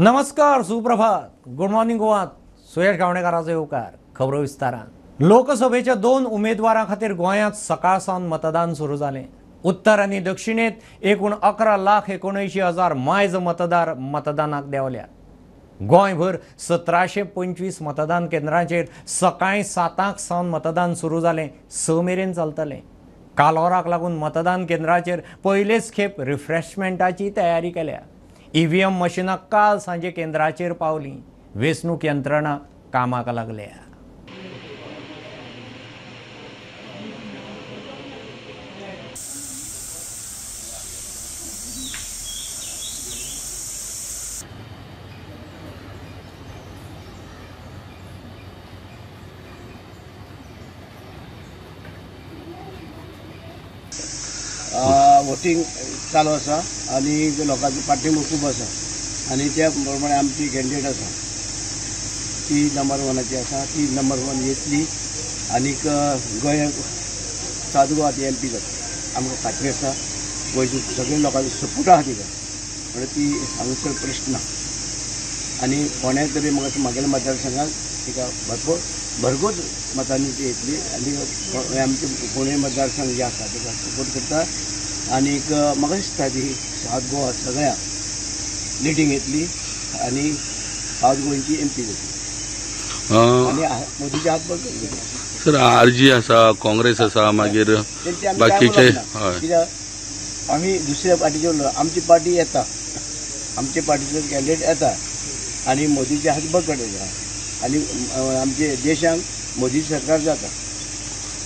नमस्कार, सुप्रभात, good morning गोवात. सुयश गावणेकाराचो येवकार खबरो विस्तारान. लोकसभेच्या दोन उमेदवारां खातीर गोंयांत सकाळ सावन मतदान सुरू जालें. उत्तर आनी दक्षिणेत एकूण 11,79,000 मायज मतदार मतदानाक देंवल्यात. गोंयभर 1725 मतदान केंद्रांचेर सकाळीं 7 सावन मतदान सुरू जालें. 6 मेरेन चलतलें. कालोराक लागून मतदान केंद्राचेर पयलेच खेप रिफ्रेशमेंटाची तयारी केल्या. ईव्हीएम मशिनां काल सांजे केंद्राचेर पावली. वेंचणूक यंत्रणा कामाक लागल्या. वोटींग चालू आसा आनी लोकांचो पाठिंबो खूब आसा आनी त्या प्रमाणे आमची कॅन्डिडेट आसा ती नंबर 1 आसा, ती नंबर 1 येतली आनीक गोंयांक साउथ गोवा ती एम पी जाता आमकां खात्री आसा. गोंयच्या सगळ्या लोकांचो सपोर्ट आसा तिका, म्हणल्यार ती हांगासर प्रश्न ना. आनी फोंड्या तरी म्हाका म्हागेल्या मतदारसंघात तिका भरपूर भरघोस मतांनी ती येतली आनी आमचे फोंडें मतदारसंघ जे आसा तिका सपोर्ट करता. आनीक म्हाका दिसता ती साउथ गोवा सगळ्या लिडींग येतली आनी साउथ गोंयची एम पी जातली आनी मोदीच्या हात बघ. सर, आर जी आसा, काँग्रेस आसा, मागीर बाकीचे कित्याक आमी दुसऱ्या पार्टीचे उरलो. आमची पार्टी येता, आमचे पार्टीचो कॅन्डिडेट येता आनी मोदीच्या हात बघ आनी आमचे देशांक मोदी सरकार जाता.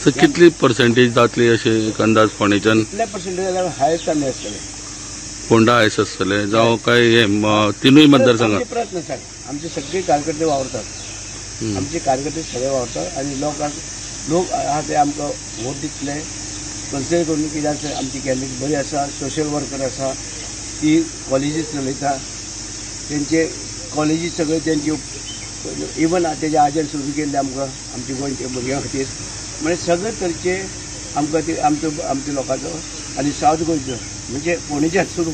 सर, कितली पर्सेंटेज जातली अशें एक अंदाज फोंडेच्यान? कितले पर्सेंटेज जाल्यार हायस्ट आमी आसतले, फोंडा हायस्ट आसतले जावं काय हे तिनूय मतदारसंघात? प्रयत्न आसा, आमचे सगळे कार्यकर्ते वावरतात, आमचे कार्यकर्ते सगळे वावरतात आनी लोकांक लोक आहा ते आमकां वोट दितले कन्सिडर करून. कित्याक आमची कॅन्डिडेट बरी आसा, सोशल वर्कर आसा, ती कॉलेजीस चलयता, तेंचे कॉलेजीस सगळे तेंची इवन तेजे आजेन सुरू केल्ले आमकां आमच्या गोंयच्या भुरग्यां खातीर. म्हणजे सगळे तरेचे आमकां ते आमचो आमच्या लोकांचो आनी साउथ गोंयचो म्हणजे फोंडेच्यान सुरू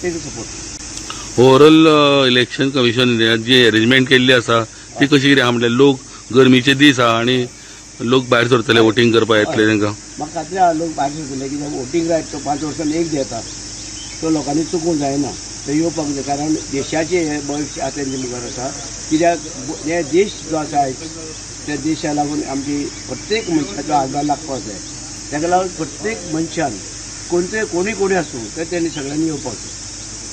तेजो सपोर्ट. ओवरऑल इलेक्शन कमिशन जी अरेंजमेंट केल्ली आसा ती कशी कितें आहा? म्हणल्यार लोक गरमीचे दीस आहा आनी लोक भायर सरतले वोटींग करपाक येतले तांकां. म्हाका खात्री आहा लोक भायर सरतले कित्याक वोटींग रायट तो 5 वर्सांनी एक येता, तो लोकांनी चुकूंक जायना, तो येवपाक जाय. कारण देशाचें हें भविश्य आतां तेंचे मुखार आसा. कित्याक हे देश जो आसा त्या देशा लागून आमची प्रत्येक मनशाचो हातभार लागपाक जाय. ताका लागून प्रत्येक मनशान कोणते कोणी कोणी आसूं तर तेणी सगळ्यांनी येवपाक जाय.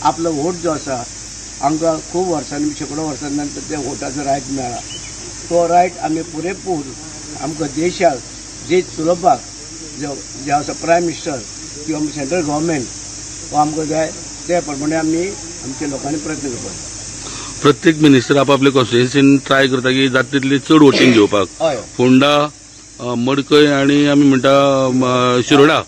आपलो वोट जो आसा आमकां खूब वर्सांनी शेंकडो वर्सां नंतर त्या वोटाचो रायट मेळ्ळा, तो रायट आमी पुरेपूर आमकां देशाक जे चलोवपाक जो जे आसा प्रायम मिनिस्टर किंवा सेंट्रल गव्हर्मेंट हो आमकां जाय त्या प्रमाणे आमी आमच्या लोकांनी प्रयत्न करपाक जाय. प्रत्येक मिनिस्टर आपापले कॉन्स्टिट्युएन्सीन ट्राय करता की जाता तितली चड वोटींग घेवपाक. फोंडा, मडकय आनी आमी म्हणटा शिरोडा,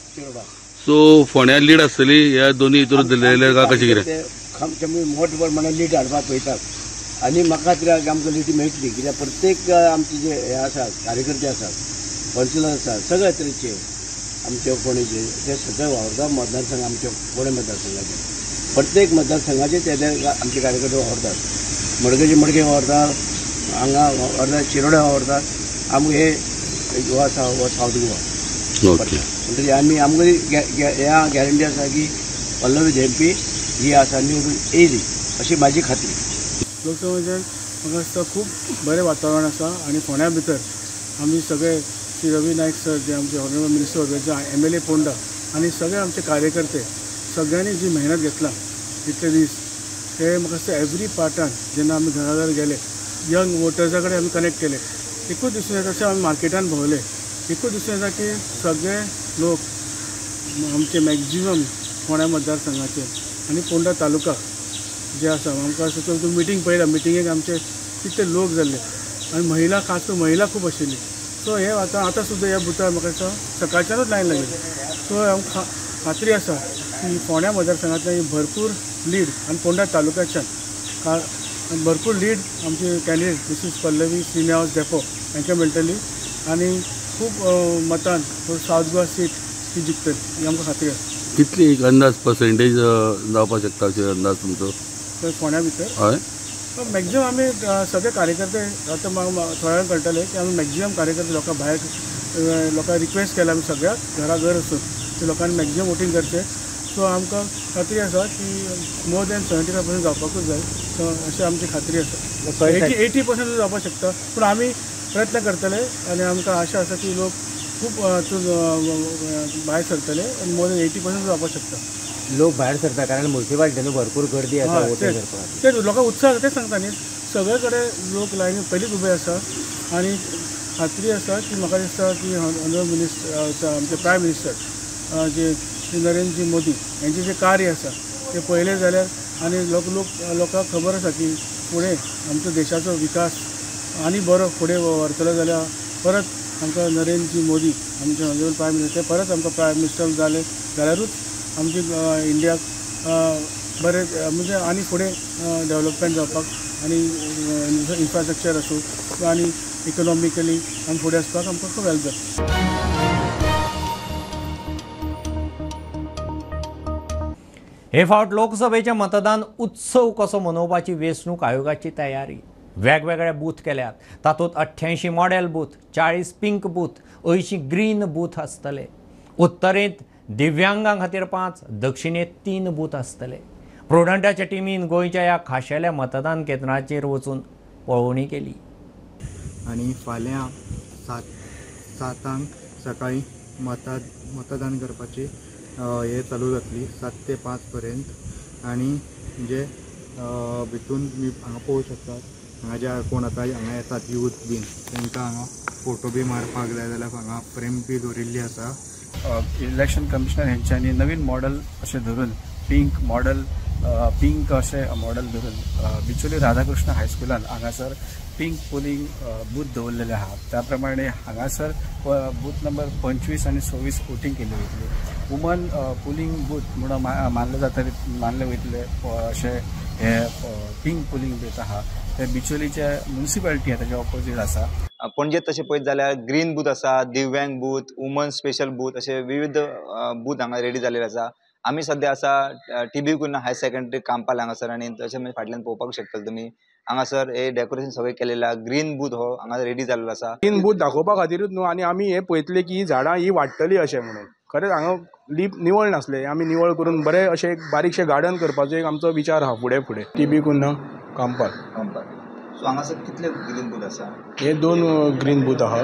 सो फोंड्या लीड आसतली ह्या दोनूय हितून दिलेले काय कशें कितें? आमचे मोठे प्रमाणात लीड हाडपाक पळयतात आनी म्हाका खात्री आसा आमकां लीड मेळटली. कित्याक प्रत्येक आमचे जे हे आसा कार्यकर्ते आसात, कौन्सिलर आसात, सगळे तरेचे आमचे फोंडेचे ते सगळे वावरता मतदारसंघ आमच्या फोंडें मतदारसंघाचे प्रत्येक मतदारसंघाचे ते आमचे कार्यकर्ते वावरतात. मडकयचे मडके वावरतात, हांगा वावरतात, शिरोड्या वावरतात. आमकां हे गोवा आसा हो साउथ गोवा म्हणटकीर आमी आमकां ह्या गॅरंटी आसा की पल्लवी धेंपे ही आसा निवडून येयली अशी म्हाजी खात्री. लोकसभेचें म्हाका दिसता खूब बरें वातावरण आसा आनी फोंड्या भितर आमी सगळे श्री रवी नायक सर जे आमचे honourable minister, M L A Ponda आनी सगळे आमचे कार्यकर्ते सगळ्यांनी जी मेहनत घेतला इतले दीस ते म्हाका दिसता एवरी पार्टान जेन्ना आमी घरा घर गेले यंग वोटर्सा कडेन आमी कनेक्ट केले, एकूच दिसून येता तशें आमी मार्केटान भोंवले, एकूच दिसून येता की सगळे लोक आमचे मॅक्झिमम फोंड्या मतदारसंघाचे आनी फोंडा तालुका जे आसा आमकां तुमी मिटींग पळयला, मिटिंगेक आमचे कितले लोक जाल्ले आनी महिला, खास करून महिला खूब आशिल्ली. सो हे आतां आतां सुद्दां ह्या बुथार म्हाका दिसता सकाळच्यानूच लायन लागली. सो आमकां खात्री आसा की फोंड्या मतदारसंघांतल्यान भरपूर लीड आनी फोंडा तालुक्याच्यान भरपूर लीड आमची कॅन्डिडेट मिसीस पल्लवी श्रीनिवास धेंपो हांकां मेळटली आनी खूब मतान साउथ गोवा सीट ती जिखतली ही आमकां खात्री आसा. कितली एक अंदाज पर्सेंटेज जावपाक शकता अशें अंदाज तुमचो? फोंड्या भितर. हय, मॅक्झिमम आमी सगळे कार्यकर्ते आतां थोड्या वेळान कळटले की आमी मॅक्झिमम कार्यकर्ते लोकां भायर लोकांक रिक्वेस्ट केला आमी सगळ्याक घरा घर वचून की लोकांनी मॅक्झिमम वोटींग करचें. सो आमकां खात्री आसा की मोर दॅन 75% जावपाकूच जाय, सो अशी आमची खात्री आसा. 80% जावपाक शकता, पूण आमी प्रयत्न करतले आनी आमकां आशा आसा की लोक खूब भायर सरतले आनी मोर दॅन 80% जावपाक शकता. लोक भायर सरता कारण म्युनिसिपालिटीन भरपूर गर्दी आसा वोटींग करपाक. तेच लोकांक उत्साह आसा, तेच सांगता न्ही, सगळे कडेन लोक लायनी पयलींच उबे आसा आनी खात्री आसा की म्हाका दिसता की ऑनरेबल मिनिस्टर आमचे प्रायम मिनिस्टर जे श्री नरेंद्र मोदी हेंचें जें कार्य आसा तें पळयलें जाल्यार आनी लोकांक खबर आसा की फुडें आमचो देशाचो विकास आनी बरो फुडें व्हरतलो जाल्यार परत आमकां नरेंद्र मोदी आमचे ऑनरेबल प्रायम मिनिस्टर परत आमकां प्रायम मिनिस्टर जाले जाल्यारूच आमची इंडियाक बरें म्हणजे आनी फुडें डेवलपमेंट जावपाक आनी इन्फ्रास्ट्रक्चर आसूं आनी इकॉनॉमिकली आमी फुडें वचपाक आमकां खूब हेल्प जाता. हे फावट लोकसभेचें मतदान उत्सव कसो मनोवपाची वेंचणूक आयोगाची तयारी. वेगवेगळे बूथ केल्यात, तातूंत 88 model booth, 40 pink booth, 80 green booth आसतले. उत्तरेंत दिव्यांगां खातीर 5, दक्षिणेंत 3 बूथ आसतले. प्रुडंटाच्या टिमीन गोंयच्या ह्या खाशेल्या मतदान केंद्राचेर वचून पळोवणी केली. आनी फाल्यां 7 सकाळीं मतदान करपाची हे चालू जातली 7 ते 5 पर्यंत. आनी म्हणजे भितून तुमी हांगा पळोवंक शकतात, हांगा जे कोण आतां हांगा येतात यूथ बीन तांकां हांगा फोटो बी मारपाक जाय जाल्यार हांगा फ्रेम बी दवरिल्ली आसा. इलेक्शन कमिशनर हेंच्यांनी नवीन मॉडल अशें धरून पिंक मॉडल पिंक अशें मॉडल धरून बिचोली राधाकृष्ण हायस्कुलान हांगासर पिंक पोलिंग बूथ दवरलेले आहा. त्या प्रमाणे हांगासर बूथ नंबर 25 आनी 26 वोटींग केली वयतली. वुमन पोलिंग बूथ म्हणून मानले जातले मानले वयतले अशें हे पिंक पोलिंग बूथ आहा ते बिचोलीचे म्युनिसिपालिटी आहा ताच्या ऑपोजीट आसा. पणजे तशें पळयत जाल्यार ग्रीन बूथ आसा, दिव्यांग बूथ, वुमन स्पेशल बूथ अशे विविध बूथ हांगा रेडी जाल्ले आसा. आमी सद्या आसा टीबी कुन्हा हायर सेकंडरी कांपाल हांगासर आनी तशें म्हणजे फाटल्यान पळोवपाक शकतले तुमी हांगासर हे डेकोरेशन सगळें केलेलें आहा. ग्रीन बूथ हो हांगा रेडी जाल्लो आसा. ग्रीन बूथ दाखोवपा खातीरूच न्हू, आनी आमी हें पळयतले की ही झाडां ही वाडटली अशें म्हणून. खरेंच हांगा लीप निवळ नासलें, आमी निवळ करून बरें अशें एक बारीकशें गार्डन करपाचो एक आमचो विचार आहा फुडें फुडें. टीबी कुन्हा कांपाल. सो हांगासर कितले ग्रीन बूथ आसा? हे 2 ग्रीन बूथ आहा,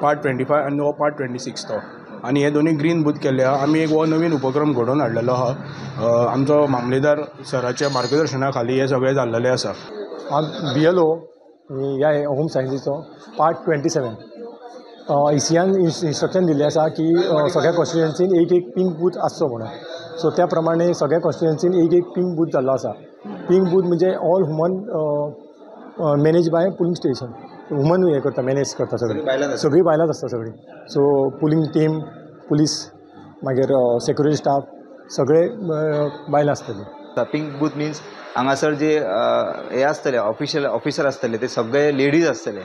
पार्ट 25 आनी हो पार्ट 26 तो. आनी हे दोनूय ग्रीन बूथ केल्ले आहा. आमी एक हो नवीन उपक्रम घडोवन हाडलेलो आहा, आमचो मामलेदार सराच्या मार्गदर्शना खाली हे सगळें जाल्लेलें आसा. हांव BLO ह्या होम सायन्सीचो पार्ट 27. ECN instruction दिल्लें आसा की सगळ्या कॉन्स्टिट्युएन्सीन एक एक पिंक बूथ आसचो म्हणून. सो त्या प्रमाणे सगळ्या कॉन्स्टिट्युएन्सीन एक एक पिंक बूथ जाल्लो आसा. पिंक बूथ म्हणजे all woman manage by polling station. Woman हें करता, मॅनेज करता सगळीं, सगळीं बायलांच आसता सगळीं. सो पुलींग टीम, पुलीस, मागीर सेक्युरिटी स्टाफ सगळे बायलां आसतलीं. पिंक बूथ मिन्स हांगासर जे हे आसतले ऑफिशियल ऑफिसर आसतले ते सगळे लेडीज आसतले.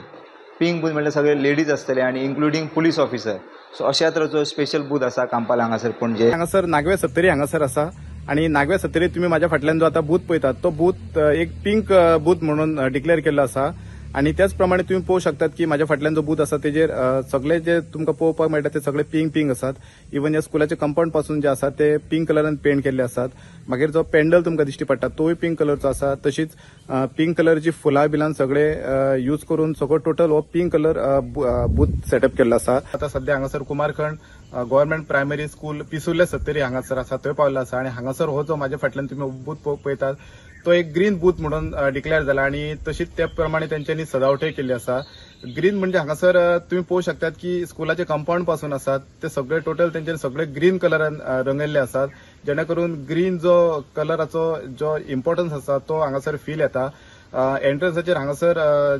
पिंक बूथ म्हणल्यार सगळे लेडीज आसतले आनी इन्क्लुडींग पुलीस ऑफिसर. सो अशा तरेचो स्पेशल बूथ आसा कांपाल हांगासर पणजे. हांगासर नागवे सत्तरी हांगासर आसा आनी नागवे सत्तरी तुमी म्हाज्या फाटल्यान जो आतां बूथ पळयतात तो बूथ एक पिंक बूथ म्हणून डिक्लेअर केल्लो आसा. आनी त्याच प्रमाणे तुमी पळोवंक शकतात की म्हाज्या फाटल्यान जो बूथ आसा तेजेर सगळे जे तुमकां पळोवपाक मेळटा ते सगळे पिंक पिंक आसात. इवन ह्या स्कुलाचे कंपाउंड पासून जे आसा ते पिंक कलरान पेंट केल्ले आसात. मागीर जो पेंडल तुमकां दिश्टी पडटा तोय पिंक कलरचो आसा. तशीच पिंक कलरची फुलां बिलां सगळे यूज करून सगळो टोटल हो पिंक कलर बूथ सेटअप केल्लो आसा. आतां सद्या हांगासर Kumarkhand government primary school Pissurlem Sattari हांगासर आसा थंय पावल्लो आसा. आनी हांगासर हो जो म्हाज्या फाटल्यान तुमी बूथ पळयतात तो एक ग्रीन बूथ म्हणून डिक्लेअर जाला आनी तशीच त्या प्रमाणे तेंच्यांनी सजावटय केल्ली आसा. ग्रीन म्हणजे हांगासर तुमी पळोवंक शकतात की स्कुलाचे कंपाउंड पासून आसात ते सगळे टोटल तेंच्यांनी सगळे ग्रीन कलरान रंगयल्ले आसात, जेणे करून ग्रीन जो कलराचो जो इम्पॉर्टन्स आसा तो हांगासर फील येता. एंट्रन्साचेर हांगासर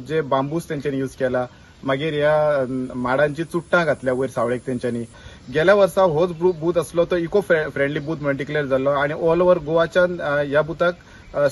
जे बांबूस तेंच्यांनी यूज केला, मागीर ह्या माडांची चुट्टां घातल्या वयर सावळेक तेंच्यांनी. गेल्या वर्सा होच बूथ आसलो तो इको फ्रेंडली बूथ म्हणून डिक्लेअर जाल्लो आनी ऑल ओव्हर गोवाच्यान ह्या बुथाक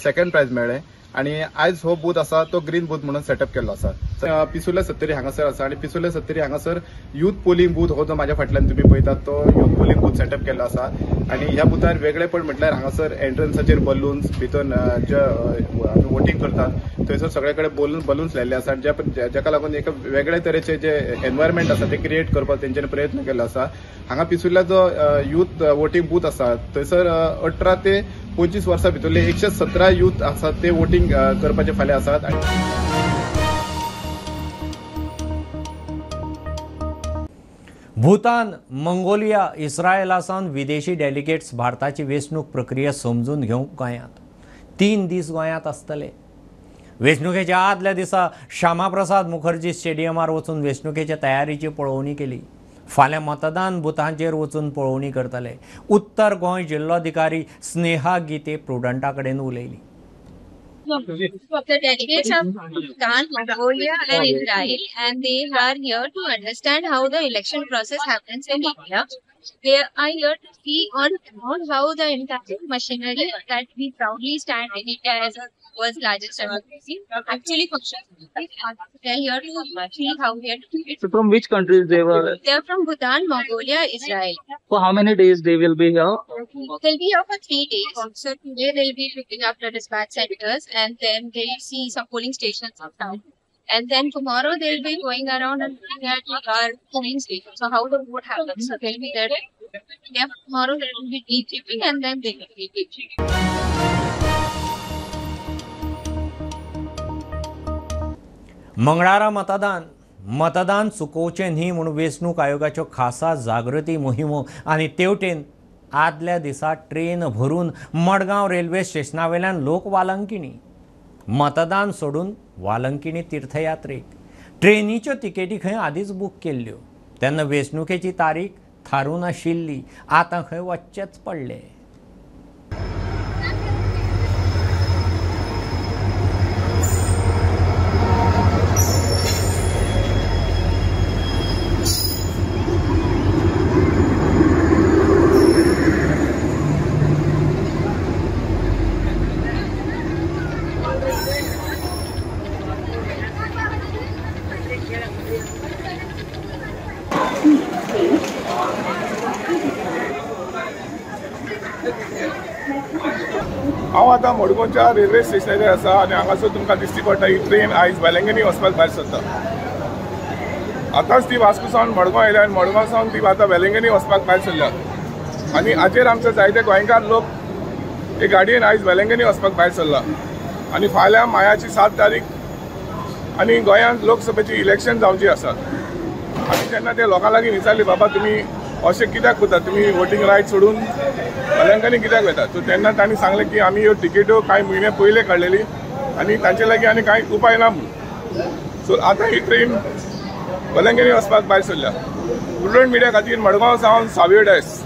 सेकंड प्रायज मेळ्ळें. आनी आयज हो बूथ आसा तो ग्रीन बूथ म्हणून सेटअप केल्लो आसा. पिसुर्ले सत्तरी हांगासर आसा आनी पिसुर्ले सत्तरी हांगासर यूथ पोलिंग बूथ हो जो म्हाज्या फाटल्यान तुमी पळयतात तो यूथ पोलिंग बूथ सेटअप केल्लो आसा. आनी ह्या बुथार वेगळेपण म्हटल्यार हांगासर एंट्रन्साचेर बलून्स भितर जे आमी वोटींग करतात थंयसर सगळे कडेन बलून्स लायिल्ले आसा आनी जाका लागून एक वेगळे तरेचे जे एनवायरमेंट आसा ते क्रिएट करपाक तेंच्यांनी प्रयत्न केल्लो आसा. हांगा पिसुर्ल्या जो यूथ वोटींग बूथ आसा थंयसर 18 ते 25 वर्सां भितरले 117 यूथ आसात ते वोटींग करपाचे फाल्यां आसात. भूतान, मंगोलिया, इस्रायला सावन विदेशी डेलिगेट्स भारताची वेंचणूक प्रक्रिया समजून घेवंक गोंयांत 3 दीस गोंयांत आसतले. वेंचणुकेच्या आदल्या दिसा श्यामाप्रसाद मुखर्जी स्टेडियमार वचून वेंचणुकेच्या तयारीची पळोवणी केली. फाल्यां मतदान बुथांचेर वचून पळोवणी करतले. उत्तर गोंय जिल्लोधिकारी स्नेहा गीते प्रुडंटा कडेन उलयली. The delegates are from Bhutan, Mongolia and Israel, and they are here to understand how the election process happens in India. They are here to see on how the entire machinery that we proudly stand in India as a world's largest democracy actually functions. They are here to see how we are doing it. So from which countries they were? They are from Bhutan, Mongolia, Israel. For how many days they will be here? They'll be here for 3 days. So today they'll be looking after dispatch centers, and then they'll see some polling stations of town. And then tomorrow they'll be going around and looking at our polling stations. So how the vote happens. So they'll be there. Yeah, tomorrow there will be debriefing and then they will be debriefing. मंगळारा मतदान मतदान चुकोवचें न्ही म्हूण वेंचणूक आयोगाच्यो खासा जागृती मोहिमो आनी तेवटेन आदल्या दिसा ट्रेन भरून मडगांव रेल्वे स्टेशना वयल्यान लोक वालंकिणी मतदान सोडून वालंकिणी तीर्थयात्रेक ट्रेनीच्यो तिकेटी खंय आदींच बूक केल्ल्यो तेन्ना वेंचणुकेची तारीख थारूं नाशिल्ली आतां खंय वचचेंच पडलें. हांव आतां मडगांवच्या रेल्वे स्टेशनाचेर आसा आनी हांगासर तुमकां दिश्टी पडटा ही ट्रेन आयज वेलंगणी वचपाक भायर सरता. आतांच ती वास्को सावन मडगांव आयल्या आनी मडगांव सावन ती आतां वेलंगणी वचपाक भायर सरल्या आनी हाचेर आमचे जायते गोंयकार लोक हे गाडयेन आयज वेलंगणी वचपाक भायर सरला आनी फाल्यां मायाची 7 तारीख आनी गोंयांत लोकसभेची इलेक्शन जावची आसा. आनी जेन्ना ते लोकां लागीं विचारली बाबा तुमी अशें कित्याक करता, तुमी वोटींग रायट सोडून वेलंगणी कित्याक वता, सो तेन्ना तांणी सांगलें की आमी ह्यो तिकेट्यो कांय म्हयने पयले काडलेली आनी तांचे लागीं आनी कांय उपाय ना म्हणून. सो आतां ही ट्रेन वेलंगणी वचपाक भायर सरल्या. प्रुडंट मिडिया खातीर मडगांव सावन सावियो डायस.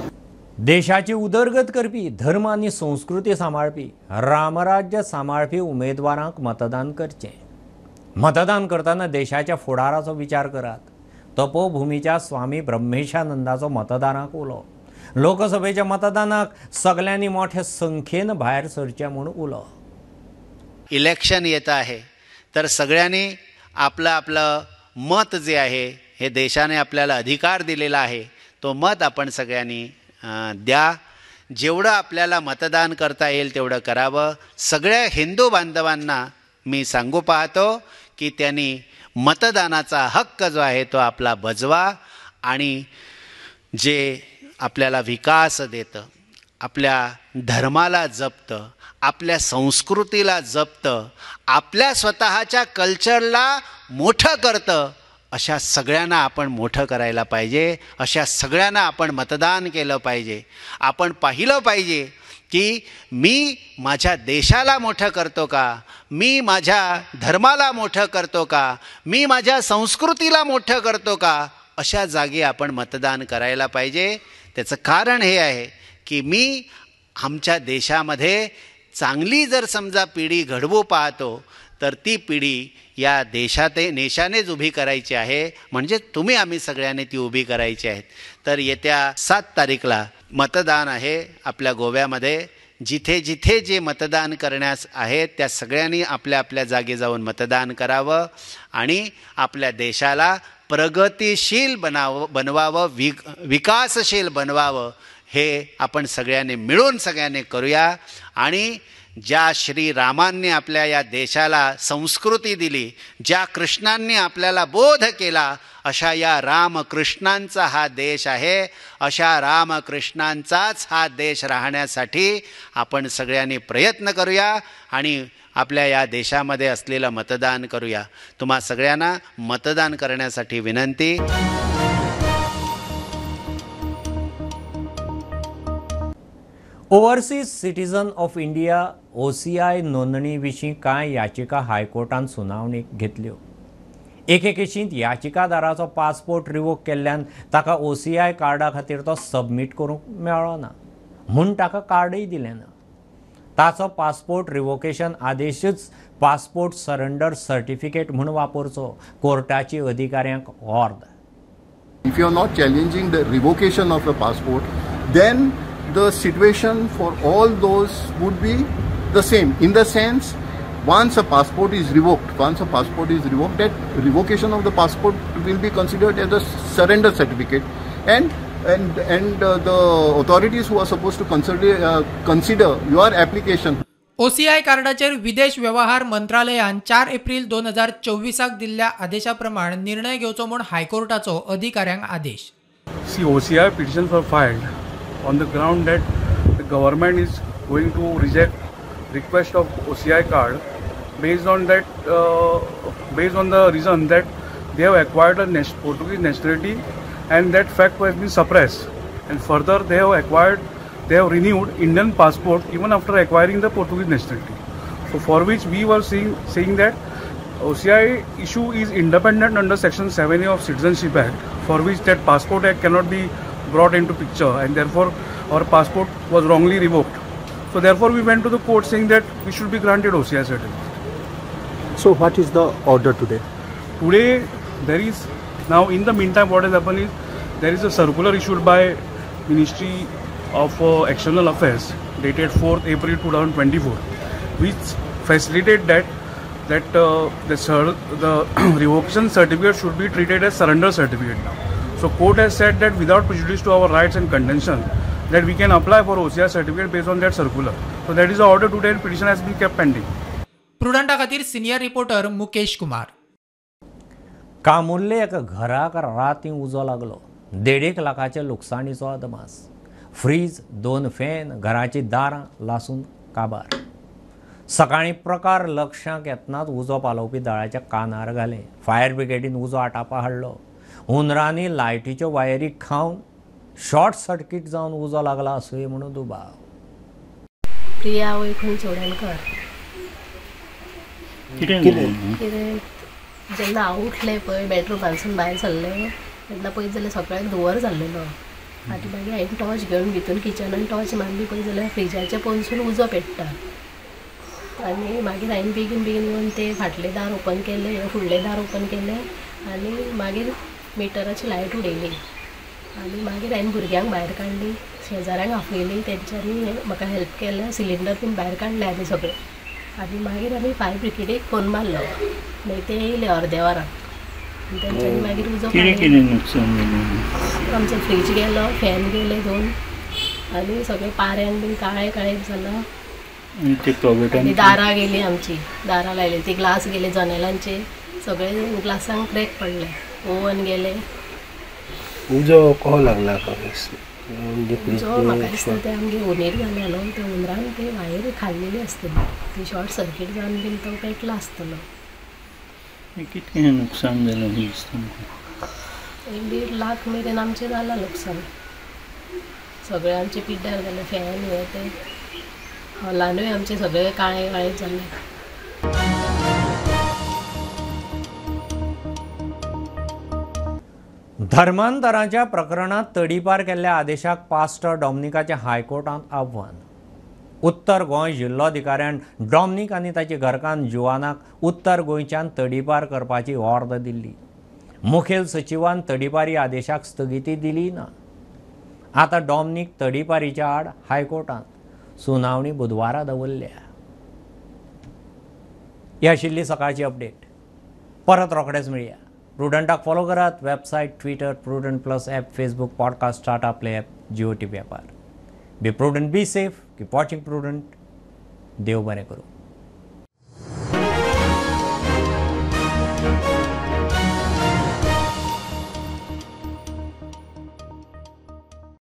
देशाची उदरगत करपी, धर्म आनी संस्कृती सांबाळपी, रामराज्य सांबाळपी उमेदवारांक मतदान करचें. मतदान करतना देशाच्या फुडाराचो विचार करात. तपोभूमीच्या स्वामी ब्रह्मेशानंदाचो मतदारांक उलो. लोकसभेच्या मतदानाक सगल्यांनी मोठ्या संख्येन भायर सरचें म्हूण उलो. इलेक्शन येत आहे तर सगळ्यांनी आपलं आपलं मत जे आहे हे देशाने आपल्याला अधिकार दिलेला आहे तो मत आपण सगळ्यांनी द्या. जेवढं आपल्याला मतदान करता येईल तेवढं करावं. सगळ्या हिंदू बांधवांना मी सांगू पाहतो की त्यांनी मतदानाचा हक्क जो आहे तो आपला बजवा आणि जे आपल्याला विकास देतं, आपल्या धर्माला जपतं, आपल्या संस्कृतीला जपतं, आपल्या स्वतःच्या कल्चरला मोठं करतं, अशा सगळ्यांना आपण मोठं करायला पाहिजे. अशा सगळ्यांना आपण मतदान केलं पाहिजे. आपण पाहिलं पाहिजे की मी माझ्या देशाला मोठं करतो का, मी माझ्या धर्माला मोठं करतो का, मी माझ्या संस्कृतीला मोठं करतो का, अशा जागी आपण मतदान करायला पाहिजे. त्याचं कारण हे आहे की मी आमच्या देशामध्ये चांगली जर समजा पिढी घडवू पाहतो तर ती पिढी या देशाते नेशानेच उभी करायची आहे, म्हणजे तुम्ही आम्ही सगळ्यांनी ती उभी करायची आहेत. तर येत्या 7 तारीखला मतदान आहे आपल्या गोव्यामध्ये. जिथे जिथे जे मतदान करण्यास आहे त्या सगळ्यांनी आपल्या आपल्या जागी जाऊन मतदान करावं आणि आपल्या देशाला प्रगतिशील बनवावं, विकासशील बनवावं, हे आपण सगळ्यांनी मिळून सगळ्यांनी करूया. आणि ज्या श्रीरामांनी आपल्या या देशाला संस्कृती दिली, ज्या कृष्णांनी आपल्याला बोध केला, अशा या रामकृष्णांचा हा देश आहे. अशा रामकृष्णांचाच हा देश राहण्यासाठी आपण सगळ्यांनी प्रयत्न करूया आणि आपल्या या देशामध्ये असलेलं मतदान करूया. तुम्हा सगळ्यांना मतदान करण्यासाठी विनंती. Overseas citizen of India OCI नोंदणी विशीं कांय याचिका हायकोर्टान सुनावणीक घेतल्यो. एके केशींत याचिकादाराचो पासपोर्ट रिवोक केल्ल्यान ताका OCI कार्डा खातीर तो सबमीट करूंक मेळ्ळो ना म्हूण ताका कार्डय दिलें ना. ताचो पासपोर्ट रिवोकेशन आदेशच पासपोर्ट सरेंडर सर्टिफिकेट म्हूण वापरचो, कोर्टाची अधिकाऱ्यांक ऑर्द. If you are not challenging the revocation of a passport, then the situation for all those would be the same. In the sense, once a passport is revoked, that revocation of the passport will be considered as a surrender certificate, and the authorities who are supposed to consider your application. OCI कार्डाचेर विदेश व्यवहार मंत्रालयान 4 एप्रिल 2024 दिल्ल्या आदेशा प्रमाण निर्णय घेवचो म्हूण हायकोर्टाचो अधिकाऱ्यांक आदेश. See, OCI petitions were filed on the ground that the government is going to reject request of OCI card based on that, based on the reason that they have acquired a Portuguese nationality and that fact has been suppressed, and further they have renewed Indian passport even after acquiring the Portuguese nationality. So for which we were saying that OCI issue is independent under section 7A of Citizenship Act, for which that passport act cannot be brought into picture, and therefore our passport was wrongly revoked. So therefore we went to the court saying that we should be granted OCI certificate. So what is the order today? Today there is, now in the meantime what has happened is there is a circular issued by Ministry of External Affairs dated 4th April 2024, which facilitate that the revocation certificate should be treated as surrender certificate now. So court has said that without prejudice to our rights and contention, that we can apply for OCI certificate based on that circular. So that is the order today and petition has been kept pending. प्रुडंटा खातीर senior reporter Mukesh Kumar. Camurlim एका घराक रातीं उजो लागलो. 1.5 लाखाच्या लुकसाणीचो अदमास. Fridge, 2 fan, घराची दारां लासून काबार. सकाळीं प्रकार लक्षांक येतनाच उजो पालोवपी दळाच्या कानार घालें. फायर ब्रिगेडीन उजो आटापा हाडलो. हुंदरांनी लायटीच्यो वायरी खावन शॉर्ट सर्किट जावन उजो लागला आसुये म्हणून दुबाव. प्रिया वैकुंठ चोडणकर. कितें जेन्ना हांव उठलें पळय बेडरुमांतसून भायर सरलें तेन्ना पळयत जाल्यार सगळ्याक धुंवर जाल्लेलो. आनी मागीर हांवें टॉर्च घेवन भितून किचनान टॉर्च मारली पळय जाल्यार फ्रिजाच्या पोनसून उजो पेट्टा. आनी मागीर हांवें बेगीन बेगीन येवन ते फाटलें दार ओपन केलें, फुडलें दार ओपन केलें आनी मागीर मिटराची लायट उडयली. आनी मागीर हांवें भुरग्यांक भायर काडली, शेजाऱ्यांक आपयली, तेंच्यांनी म्हाका हेल्प केलें. सिलिंडर बीन भायर काडले आमी सगळे. आनी मागीर आमी फायर ब्रिगेडीक फोन मारलो, मागीर ते येयले अर्द्या वरान. तेंच्यांनी मागीर उजो काडलो. आमचो फ्रीज गेलो, फॅन गेले 2, आनी सगळे पाऱ्यान बीन काळे काळे जालां. आनी दारां गेली आमची, दारां लायली ती ग्लास गेले जनेलांचे, सगळे ग्लासांक क्रॅक पडले, ओवन गेले. उजो कसो लागला? उजो म्हाका दिसता ते आमगे हुंदीर जाले न्हू, ते हुंदरान ते वायर खाल्लेली आसतली, ती शॉर्ट सर्कीट जावन बीन तो पेटला आसतलो. कितकें नुकसान जालें दिसता? 1.5 लाख मेरेन आमचें जालां लुकसाण. सगळें आमचें पिड्ड्यार जालें, फॅन हे ते, हॉलानूय आमचें सगळें काळें काळें जालें. धर्मांतराच्या प्रकरणात तडीपार केल्ल्या आदेशाक पास्टर डॉमनिकाच्या हायकोर्टांत आव्हान. उत्तर गोंय जिल्लोधिकाऱ्यान डॉमनिक आनी ताची घरकान्न जुवानाक उत्तर गोंयच्यान तडीपार करपाची ऑर्द दिल्ली. मुखेल सचिवान तडीपारी आदेशाक स्थगिती दिली ना. आतां डॉमनिक तडीपारीच्या आड हायकोर्टांत सुनावणी बुधवारा दवरल्या. ही आशिल्ली सकाळची अपडेट. परत रोखडेच मेळया. प्रुडंटाक फॉलो करात. Website, Twitter, Prudent plus app, Facebook, podcast, Tata Play app, Jio TV ॲपार. Be prudent, be safe, keep watching Prudent. देव बरें करूं.